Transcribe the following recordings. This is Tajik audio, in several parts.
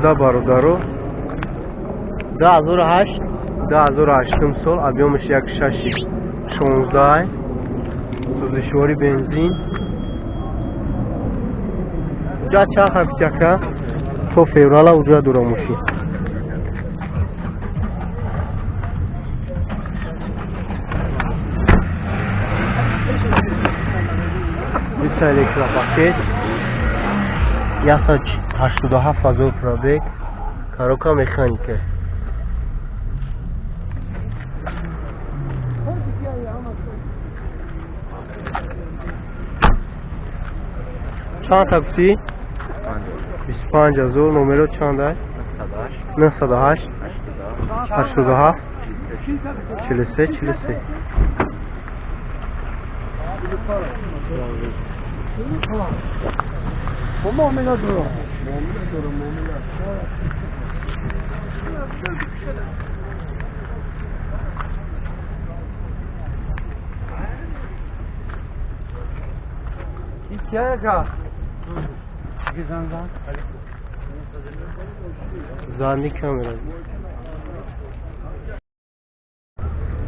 14 бародаро. 2008, 2008 сол, объемаш 1.6 16, сӯзишвори бензин. Уҷа чанд ҳафтяка то феврала уҷа дура мошин. Биста электропакет, 187 000 пробег, коробка механика. Чанд та гуфтӣ? 25 000. Номеро чанд ай? 908 87 43 43. Muamele дорам. Муомила дорам, муомила. Кияка? Задний камера.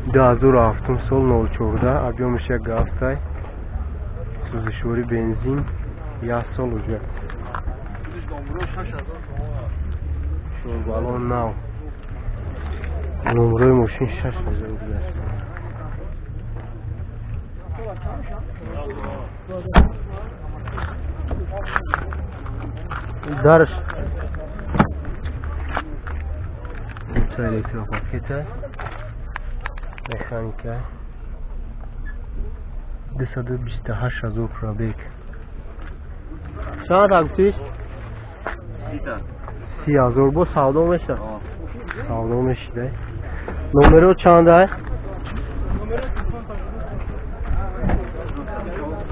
2007 сол, 04, объемаш 1.7, сӯзишвори бензин, як сол уже. Шорбалон нав. Номрои мошин 6000 гузашт. Дарш дута электропакета, механика, 228 000 пробег. Чанд гуфтиш? 30 000. Бо савдо меша? Савдо мешида. Номеро чанда?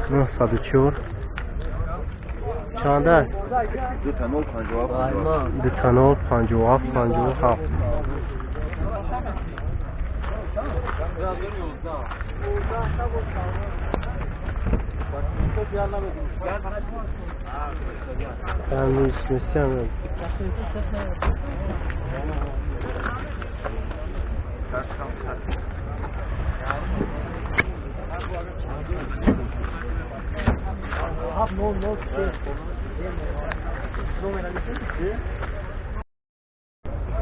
904 чанда? 0057. 0057 57. Ами смесям.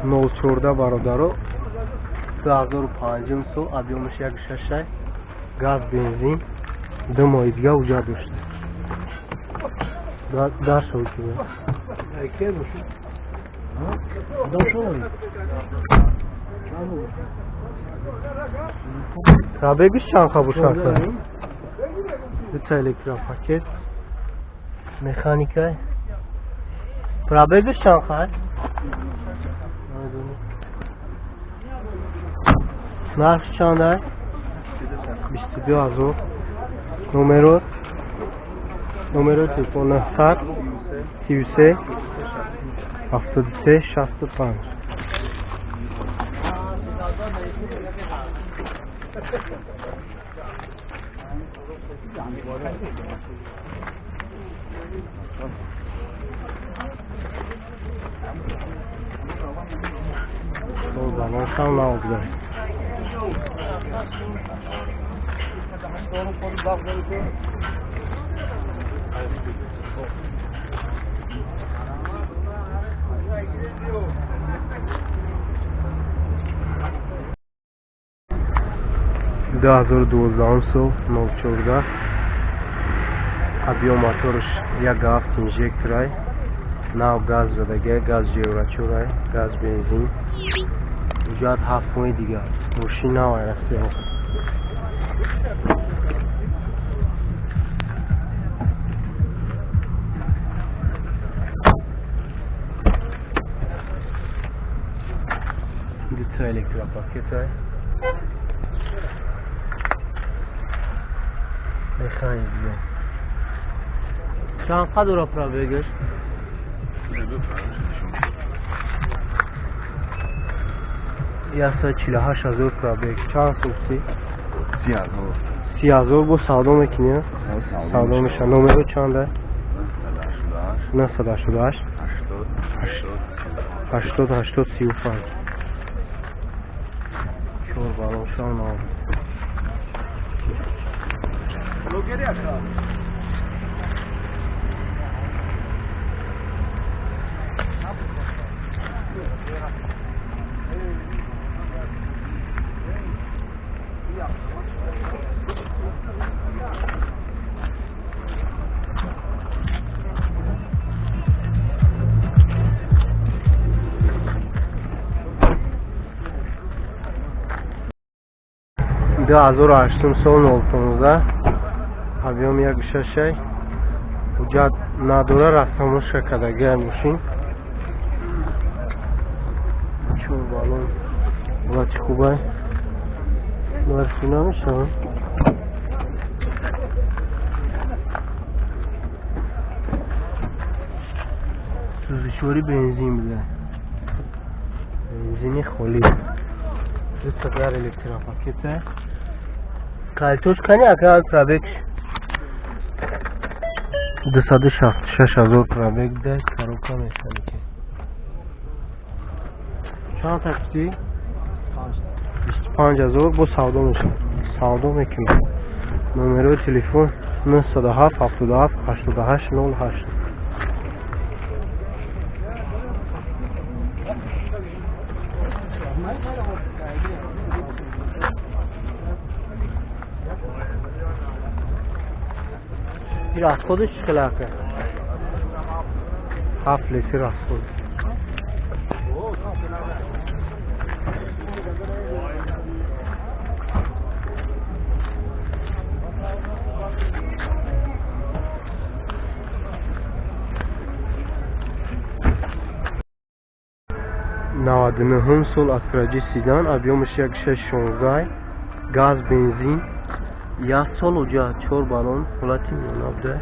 04, бародаро, 2005 сол, объемаш 1.6, газ, бензин, 2 моҳи дига уҷа дошт. Дар шавки. Ке боши? Дошои. Пробегиш чанд бошад? Дута электропакет, механика. Пробегиш чанд хай? Нарх чанд ай? 22 000. Номеро телефон 933 73 65. Балоншам набуда. 2012 сол, 04, объем моторш 1.7, инжекторай, нав, газ задагия, газ евро 4, газ, бензин. Уҷат 7 моҳи дигар. Мошин навай расиҳо. Дута электропакетай, механик. Чанд қадра пробегаш? 148 000 пробег. Чанд сӯфтӣ? 30 000. 30 000. Бо савдо мекунӣ? Савдо меша. Номеро чанда? 988. 80 80. 80 80 35. Чор баллон шав нав. Ду ҳазору ҳаштум сол 015 объём як шашай ҳуҷҷат надора, растамоша кардагиай мошин. Чор баллон ҳолати хубай, нархи намешавад. Сӯзишворӣ бензин буда, бензини холӣ. Дута дар электропакета. Калтош кани ака пробег 266 ҳазор пробег да, коробка механика. Чанд та кути? 25 ҳазор бо савдо мешавад. Савдо мекунад. Номерои телефон 907 77 88 08. Ин расходиш чӣ хел ака? 7 литр расход. Наваду нуҳум сол Астра Ҷи седан, объёмаш як шаш шонздаҳ, газ бензин, як сол уҷа, чор баллон, ҳолати миёна буда.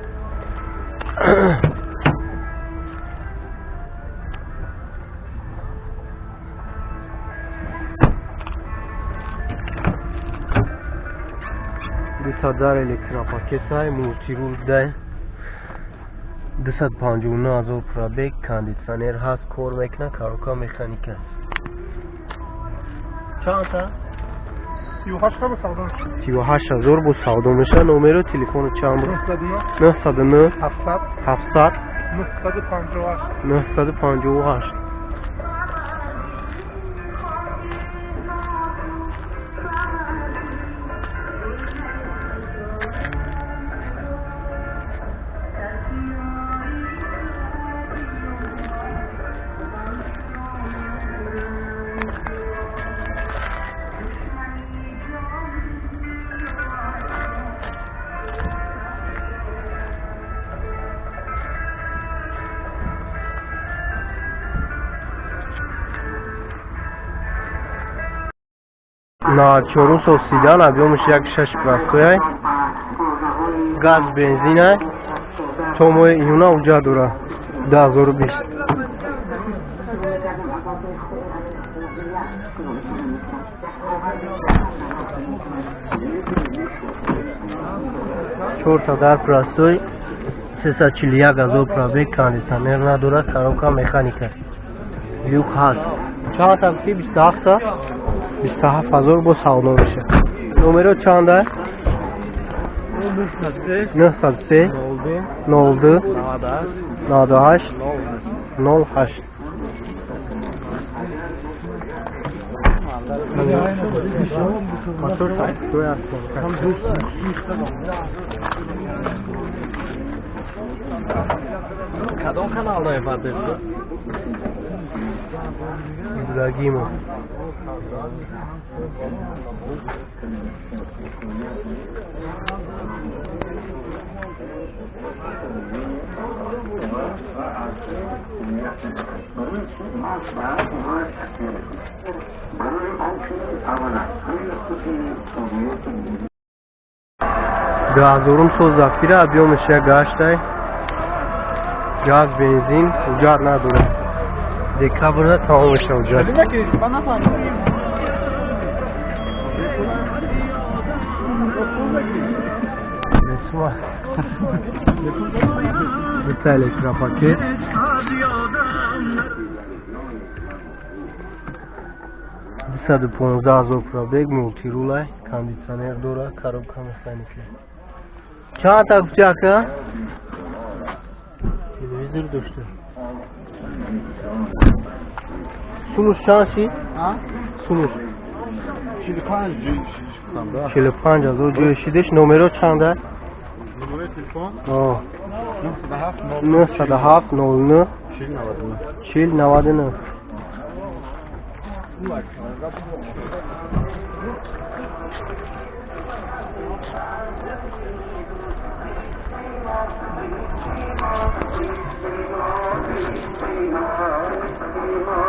Дута дар электропакетай, мултирул буда. 259 ҳазор пробег, кондитсионер ҳаст, кор мекунад, коробка механика. Чанд та? 38 ҳазор бо савдо мешавад. Номеро телефону чанд буд? 909 700 958. Чорум сол седан, объёмаш як шаш простояй, газ бензинай, то моҳи июна уҷа дора 2020. Чорта дар простой, 341 ҳазор пробег, кондитсионер надорад, коробка механика, люк ҳаст. Чанд та гуфтӣ? 27 та? 27 ҳазор бо савдо мешавад. Номеро чанд аст? 903 02 98 08. Кадом каналда ифода? Ибрагимов. Дуҳазорум сол Зафира, объёмаш як гаштай, газ бензин, ҳуҷҷат надорад. Декабрда тамом мешавад ҳуҷҷат. Бесума. Дута электропакет. 215 000 пробег, мультирулай, кондитсионер дора, коробка механика. Чанд та гуфти, ака? Телевизор дошта. Сумуш чанд шид? Сумуш? 45 ҷои шидиш гуфтам да. 45 000 ҷои шидиш. Номеро чанда? Номерои телефон? О. 907. 907 09. 40 99. 40 99.